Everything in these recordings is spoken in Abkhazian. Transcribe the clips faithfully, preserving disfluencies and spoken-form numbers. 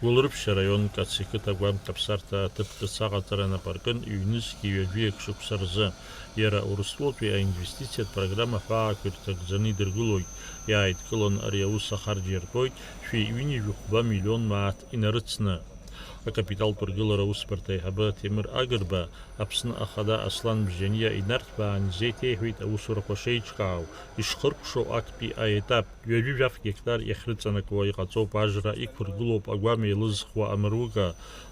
Гәылрыԥшь араион Каци қыҭа агәам каԥсарҭа аҭыԥ ҿыц аҟаҵара нап аркын ҩнызқьи ҩажәиак шықәса рзы. Иара Урыстәылатәи аинвестициатә программа ҳәаақәа ирҭагӡаны идыргылоит. Иааидкыланы ари аус ахарџь иартәоит шәи ҩынҩажәи хәба миллион мааҭ инарыцны. Акапиталтә ргылара аусбарҭа аиҳабы Ҭемыр Агрба Аԥсны Ахада Аслан Бжьаниа инарҭбаан изеиҭеиҳәеит аусурақәа шеиҿкаау, ишхыркәшоу актәи аетап. Ҩажәи жәаф гектар иахьрыҵанакуа иҟаҵоуп ажра, иқәыргылоуп агәам еилызхуа амруга.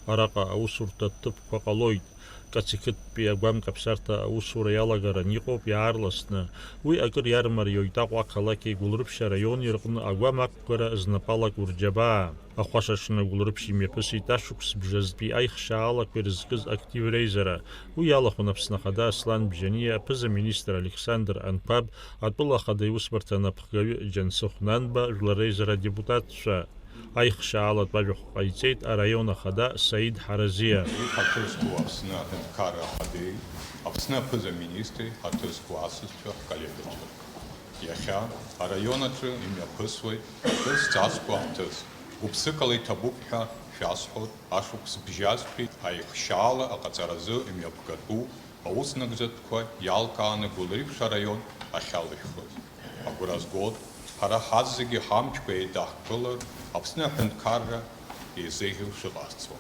Араҟа аусурҭа ҭыԥқәа ҟалоит. Каци қыҭтәи агәам каԥсарҭа аусура иалагаран иҟоуп иаарласны. Уи акыр иармариоит Аҟәа ақалақьи Гәылрыԥшь араиони рҟны агәам ақәгара знапы алаку рџьабаа. Ахәашаҽны Гәылрыԥшь имҩаԥысит ашықәс бжазтәи аихшьаалақәа ирызкыз актив реизара. Уи иалахәын Аԥсны Ахада Аслан Бжьаниа, аԥыза-министр Александр Анқәаб, атәыла ахада иусбарҭа анапхгаҩы Џьансыхә Нанба, жәлар реизара адепутатцәа. Аихшьаалатә ажәахә ҟаиҵеит араион ахада Саид Ҳаразиа. Уи ҳаҭыр зқәу Аԥсны аҳәынҭқарра ахадеи Аԥсны аԥыза-министри ҳаҭыр зқәу асасцәа ҳколлегацәа. Иахьа араион аҿы имҩаԥысуеит ҳаҭыр зҵазкуа ҳҭыԥ. Гәыԥсыкала иҭабуп ҳәа шәасҳәоит, ашықәс бжьазтәи аихшьаала аҟаҵаразы имҩаԥгатәу аус нагӡатәқәа иалкааны Гәылрыԥшь араион ахьалышәхыз. Агәра згоит, ҳара ҳазегьы ҳамчқәа еидаҳкылар, Аԥсны аҳәынҭқарра еизеиӷьу шыҟаҳҵо.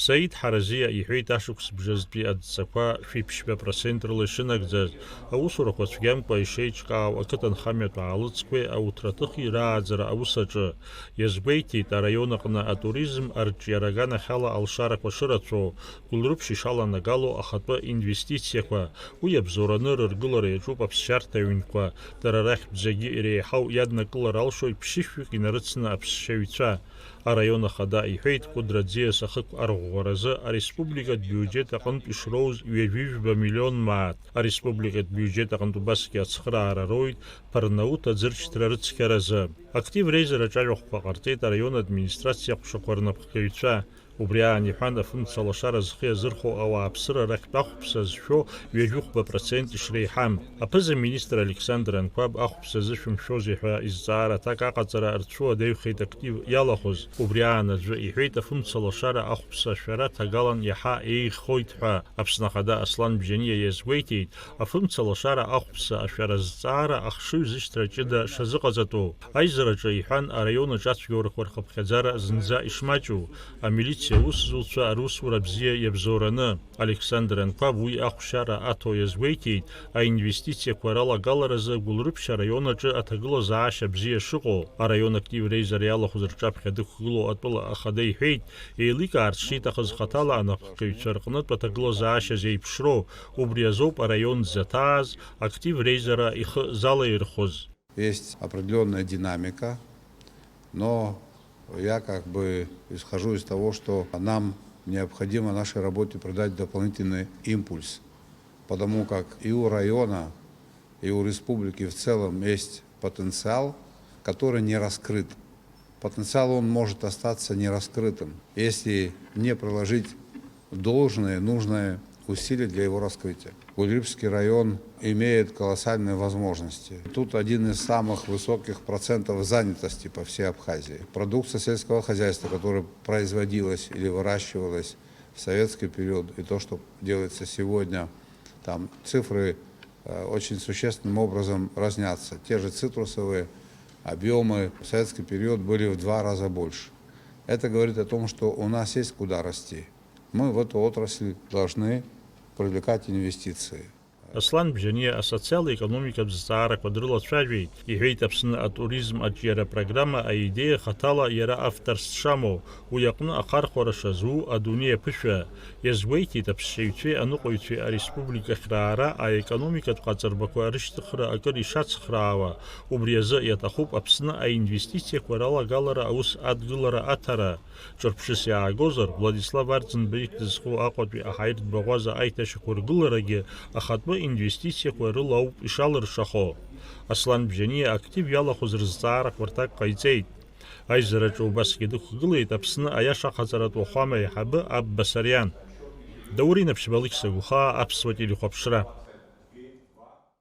Саид Ҳаразиа иҳәеит, ашықәс бжазтәи адҵақәа шәиԥшьба процент рыла ишынагӡаз, аусурақәа цәгьамкәа ишеиҿкаау ақыҭанхамҩатә аалыҵқәеи ауҭраҭыхи рааӡара аус аҿы. Иазгәеиҭеит, араион аҟны атуризм арҿиара аганахьала алшарақәа шырацәоу, Гәылрыԥшь ишаланагало ахатәы инвестициақәа. Уи абзоураны рыргылара иаҿуп аԥсшьарҭа ҩнқәа, дара рахьтә зегьы иреиҳау иаднакылар алшоит ԥшьышәҩык инарыцны аԥсшьаҩцәа. Араион ахада иҳәеит, Кәыдры аӡиас ахықә арӷәӷәаразы ареспубликатә биуџьет аҟынтә ишроуз ҩажәи жәба миллион мааҭ. Ареспубликатә биуџьет аҟынтә убасгьы ацхыраара роуит Парнаут аӡыршьҭра рыцқьаразы. Актив реизараҿы ажәахәқәа ҟарҵеит араион администрациа аҟәшақәа рнапхгаҩцәа. Убри аан иҳәан, афымца лашара зхы иазырхәо ауааԥсыра рахьтә ахәԥса зшәо ҩажәихәба процент ишреиҳам. Аԥыза-министр Александр Анқәаб ахәԥса зышәымшәозеи ҳәа изҵаара аҭак аҟаҵара рцәыуадаҩхеит актив иалахәыз. Убри аан аӡәы иҳәеит, афымца лашара ахәԥса ашәара ҭагалан иаҳа еиӷьхоит ҳәа. Аԥсны Ахада Аслан Бжьаниа иазгәеиҭеит, афымца лашара ахәԥса ашәара зҵаара ахшыҩ зышьҭра ҷыда шазыҟаҵатәу. Аизараҿы иҳәан, араион аҿы ацәгьоурақәа рхыԥхьаӡара зынӡа ишмаҷу, амилициа аусзуҩцәа русура бзиа иабзоураны. Александр Анқәаб уи ахәшьара аҭо иазгәеиҭеит, аинвестициақәа ралагаларазы Гәылрыԥшь араион аҿы аҭагылазаашьа бзиа шыҟоу. Араион актив реизара иалахәыз рҿаԥхьа дықәгылоу атәыла ахада иҳәеит, еиликаарц шиҭахыз хаҭала анапхгаҩцәа рҟнытә аҭагылазаашьа зеиԥшроу, убри азоуп араион дзаҭааз актив реизара ихы залаирхәыз. Есть определённая динамика, но я как бы исхожу из того, что нам необходимо нашей работе придать дополнительный импульс, потому как и у района, и у республики в целом есть потенциал, который не раскрыт. Потенциал, он может остаться нераскрытым, если не приложить должное, нужное усилие для его раскрытия. Гульрипский район имеет колоссальные возможности. Тут один из самых высоких процентов занятости по всей Абхазии. Продукция сельского хозяйства, которая производилась или выращивалась в советский период, и то, что делается сегодня, там цифры э, очень существенным образом разнятся. Те же цитрусовые объемы в советский период были в два раза больше. Это говорит о том, что у нас есть куда расти. Мы в эту отрасль должны привлекать инвестиции. Аслан Бжьаниа асоциал-економикатә зҵаарақәа дрылацәажәеит, иҳәеит Аԥсны атуризм аҿиара программа аидеиа хаҭала иара авторс дшамоу, уи аҟны ахархәара шазу адунеи аԥышәа. Иазгәеиҭеит аԥсшьаҩцәеи аныҟәаҩцәеи ареспубликахь раара аекономикатә ҟаҵарбақәа рышьҭыхра акыр ишацхраауа, убри азы иаҭахуп Аԥсны аинвестициақәа ралагалара аус адгылара аҭара. Ҿырԥшыс иаагозар, Владислав Арӡынба ихьӡ зху Аҟәатәи аҳаиртә баӷәаза аиҭашьақәыргыларагьы ахатәы инвестициақәа рыла ауп ишалыршахо. Аслан Бжьаниа актив иалахәыз рызҵаарақәа рҭак ҟаиҵеит. Аизараҿы убасгьы дықәгылеит Аԥсны аиаша ахаҵаратә уахәама аиҳабы Абба Сариан. Даур Инаԥшьба, Алықьса Гәхаа, Аԥсуа телехәаԥшра.